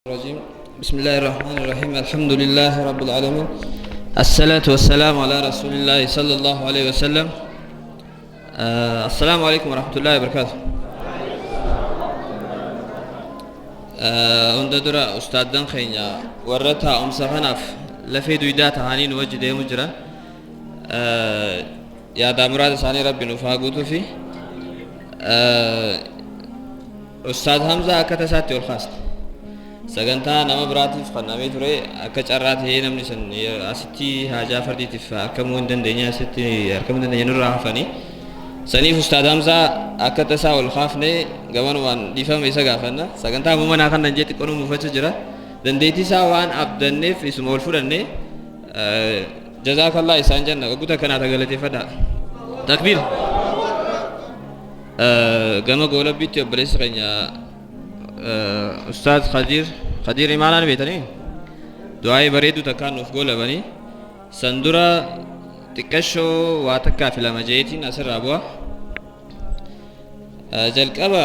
الرجيم. بسم الله الرحمن الرحيم. الحمد لله رب العالمين، الصلاة والسلام على رسول الله صلى الله عليه وسلم. السلام عليكم ورحمة الله وبركاته. Hunda dura ustaaddan keenya warra taa'umsa kanaaf lafee duydaa tahanii nu wajji deemu jiran, yaadaa muraada isaanii Rabbi nuuf haa guutuu fi Ustaad Hamzaa akka tasaatti ol kaasne. Sagantaa nama biraatiif kannamee ture, akka carraa ta'ee namni san asitti haajaa fardiitiif argamuu hin dandeenye, asitti argamuu hin dandeenye, nurraa hafanii. Saniif Ustaad Hamzaa akka tasaa ol kaafne, gamanumaan dhiifama isa gaafanna. Sagantaa manaa kan jee xiqqoo nu muufachaa jira. Dandeettii isaa waan abdanneef isuma ol fudhanne. Jazaakallaa isaan jenna, waggoota kanaa galateeffadha. Takbiir. Gama goolabbiitti obboleessa keenya Ustaaz Khadiir, Khadiir Imaanaan beetanii du'aa'ii bareedduu takkaan nuuf goolabanii, san dura xiqqashoo waa takkaa fi lama jeetiin asirraa bu'a. Jalqaba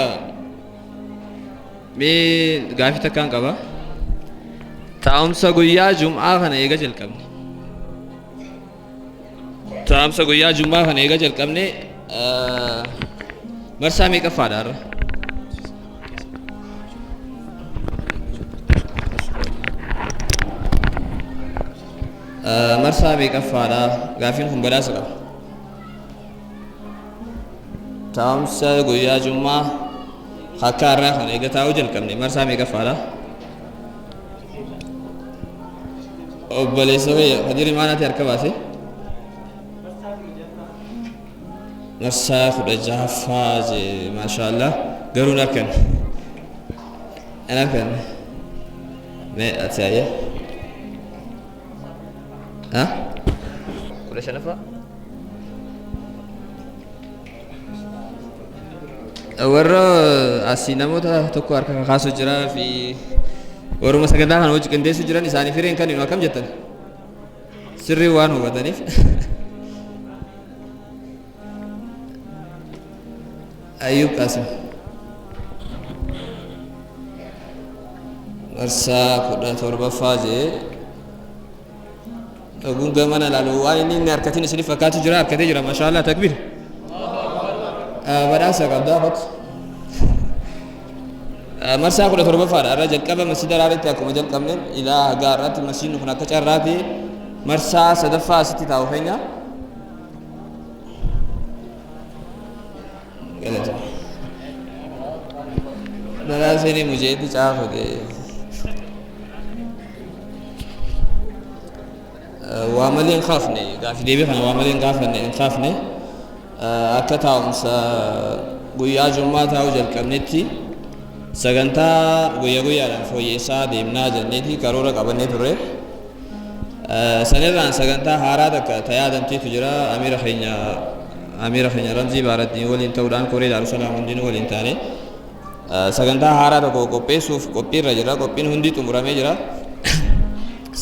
mee gaafii takkaan qaba. Taa'umsa guyyaa Jum'aa kana eega jalqabne. Taa'umsa guyyaa Jum'aa kana eega jalqabne marsaa meeqaffaadha har'a? Marsaa meeqaffaadha? Gaafiin kun badhaasa qaba. Taa'umsa guyyaa Jum'aa akka har'aa kana eega taa'uu jalqabne marsaa meeqaffaadha? Obboleessa kiyya Khadiir Imaanaati harka baase. Marsaa 16ffaa jee, maashaallah, garuu hin harkanne. Hin harkanne. Mee ati ayya. Ha? 15ffaa? Warra asii namoota tokko harka kakaasu jira fi warruma sagantaa kana hojii qindeessu jiran isaanii fireen kan akkam jettan sirrii waan hubataniif. Ayyub Qaasim. Marsaa 17ffaa jee. Oguun gamana ilaalu waan inni inni harkatiin isiniif fakkaatu jira, harkatee jira, maashaallah, takbiir. Badhaasa qabdaa fat. Marsaa 17ffaadha. Irra jalqaba masjida Haraaritti akkuma jalqabneen ilaa hagaa har'aatti masjidni kun akka carraati marsaa sadaffaa asitti taa'u keenya. Galata. Badhaasa inni mujeetti caafate. Waa malee hin kaafne, gaafii deebii kana waa malee hin gaafanne, hin kaafne. Akka taa'umsa guyyaa Jummaa taa'uu jalqabnetti sagantaa guyya guyyaadhaan fooyyessaa deemnaa jenneeti karoora qabannee turre. Sanirraan sagantaa haaraa takka ta yaadamteetu jira. Amiira keenya Ramzii Baaraddiin waliin ta'uudhaan koree Daarusalaam hundinuu waliin taane sagantaa haaraa tokko qopheessuuf qophiirra jira. Qophiin hundi xumuramee jira.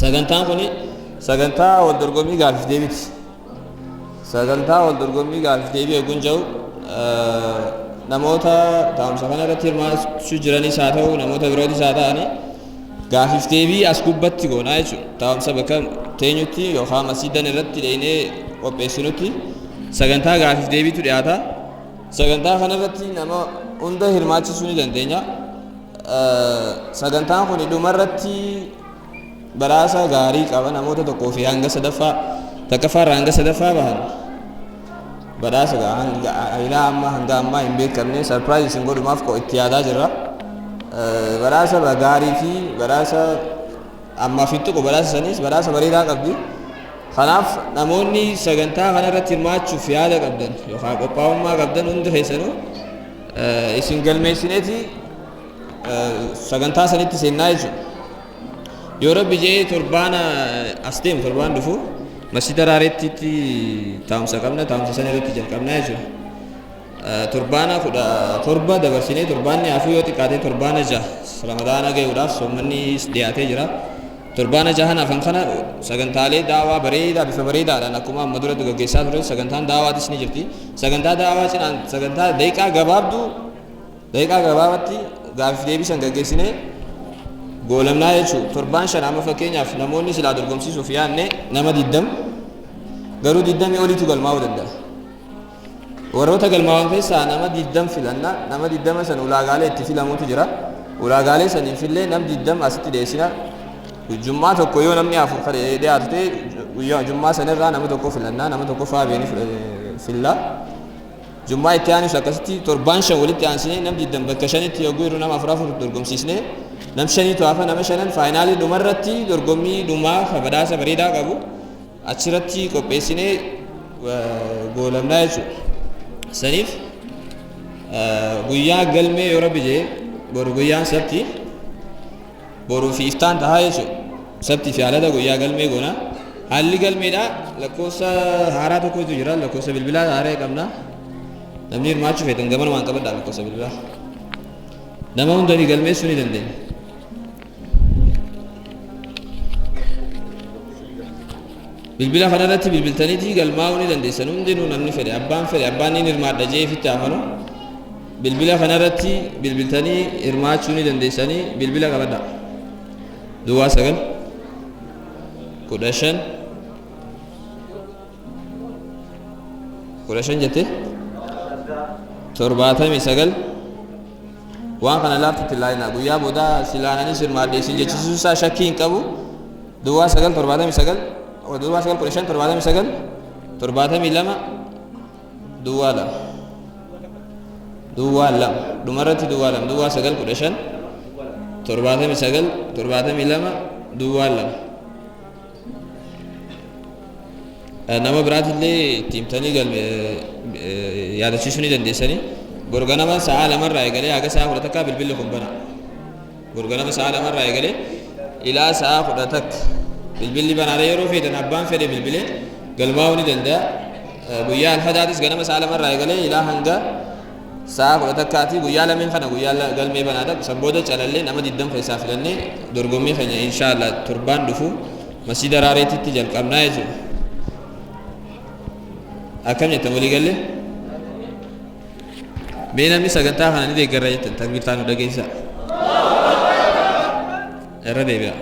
Sagantaan kun sagantaa wal dorgommii gaafiif deebiti. Sagantaa wal dorgommii gaafiif deebii eeguun jiru namoota taa'umsa kana irratti hirmaachuu jiranis haa ta'u, namoota birootis haa ta'ani, gaafiif deebii as gubbatti goonaa jechuudha. Taa'umsa bakka teenyutti yookaan masjiidan irratti dheenee qopheessinutti sagantaa gaafiif deebiitu dhiyaata. Sagantaa kanarratti nama hunda hirmaachisuu ni dandeenya. Sagantaan kun dhumarratti badhaasa gaarii qaba, namoota tokkoo fi hanga sadaffaa, takkaffaa irraa hanga sadaffaa bahan. Badhaasa hanga ilaa amma hanga ammaa hin beekamne surprise isin godhumaaf itti yaadaa jirra. Badhaasa gaarii fi badhaasa ammaaf hin tuqu, badhaasa sanis badhaasa bareedaa qabdi. Kanaaf namoonni sagantaa kana irratti hirmaachuuf yaada qabdan yookaan qophaa'ummaa qabdan hundi keessanuu isin galmeessineeti sagantaa sanitti seennaa jechuudha. Yoo Rabbi jee torbaana as deemu, torbaan dhufu masjida Raareettiitti taa'umsa qabna, taa'umsa sana irratti jalqabnaa jechuudha. Torbaana 17 dabarsinee torbaanni hafuu yoo xiqqaate torbaana 6 Ramadaana gahuudhaaf soommanni dhiyaatee jira. Torbaana jahan hafan kana sagantaalee daawaa bareedaa bifa bareedaadhaan akkuma amma duratti gaggeessaa ture sagantaan daawaatis ni jirti. Sagantaa daawaa cinaan sagantaa daqiiqaa gabaabduu, daqiiqaa gabaabatti gaafiif deebisan gaggeessinee Goolamnaa jechuun torbaan 5. Amma fakkeenyaaf namoonni silaa dorgomsiisuuf yaadne nama 20, garuu 20 oliitu galmaa'uu danda'a. Warroota galmaa'an keessaa nama 20 filanna. Nama 20 san ulaagaalee itti filamutu jira. Ulaagaalee saniif illee nam 20 asitti dhiyeessina. Jummaa tokko yoo namni afur dhiyaatu ta'e, guyyaa jummaa sanirraa nama tokko filannaa, nama tokko faa beeni filla. Jummaa itti aanus akkasitti torbaan 5 walitti aansinee nam 20 bakka shanitti yogguu yeroo nama afur afur dorgomsiisnee nam shaniitu hafa. Nama shanan faayinaalii dhumarratti dorgommii dhumaa ka badhaasa bareedaa qabu achirratti qopheessinee goolamnaa jechuudha. Saniif guyyaa galmee yoo Rabbi jee boru guyyaan sabti, boruu fi iftaan tahaa jechuudha. Sabti fi haalata guyyaa galmee goona. Haalli galmeedha, lakkoofsa haaraa tokkotu jira, lakkoofsa bilbilaa haaraa qabna. Namni hirmaachuu feetan gamanumaan qabadhaa lakkoofsa bilbilaa. Nama hundanii galmeessuu ni dandeenya. Bilbila kanarratti bilbiltaniitii galmaa'uu ni dandeessan hundinuu. Namni fedhe, abbaan fedhe, abbaan ni hirmaadha jee ifitti amanu, bilbila kanarratti bilbiltanii hirmaachuu ni dandeessanii. Bilbila qabadha: 09 15 15 jette 79. Waan kana laaftutti laayinaa guyyaa booda silaananii hirmaadhe isin jechisiisuu isaa shakkii hin qabu. 09 79 09 15 79 72 02 02, dhumarratti 02. 09 15 79 72 02. Nama biraatillee itti himtanii galme yaadachiisuu ni dandeessanii. Boru ganama sa'a 2rraa eegalee haga sa'a 11 bilbilli kun bana. Boru ganama sa'a 2rraa eegalee ilaa sa'a 11 bilbilli banaadha. Yeroo feetan abbaan fedhe bilbilee galmaa'uu ni danda'a. Guyyaa alhadaatis ganama sa'a 2rraa eegalee ilaa hanga sa'a 11ti. Guyyaa lameen kana guyyaa galmee banaadha. San booda calallee nama 20 keessaa filannee dorgommii keenya insha Allah torbaan dhufu masjida Raareetitti jalqabnaa jechuudha. Akkam jettan, walii galle? Mee namni sagantaa kana ni deeggarra jettan takbiirtaa nu dhageessaa. Irra deebi'a.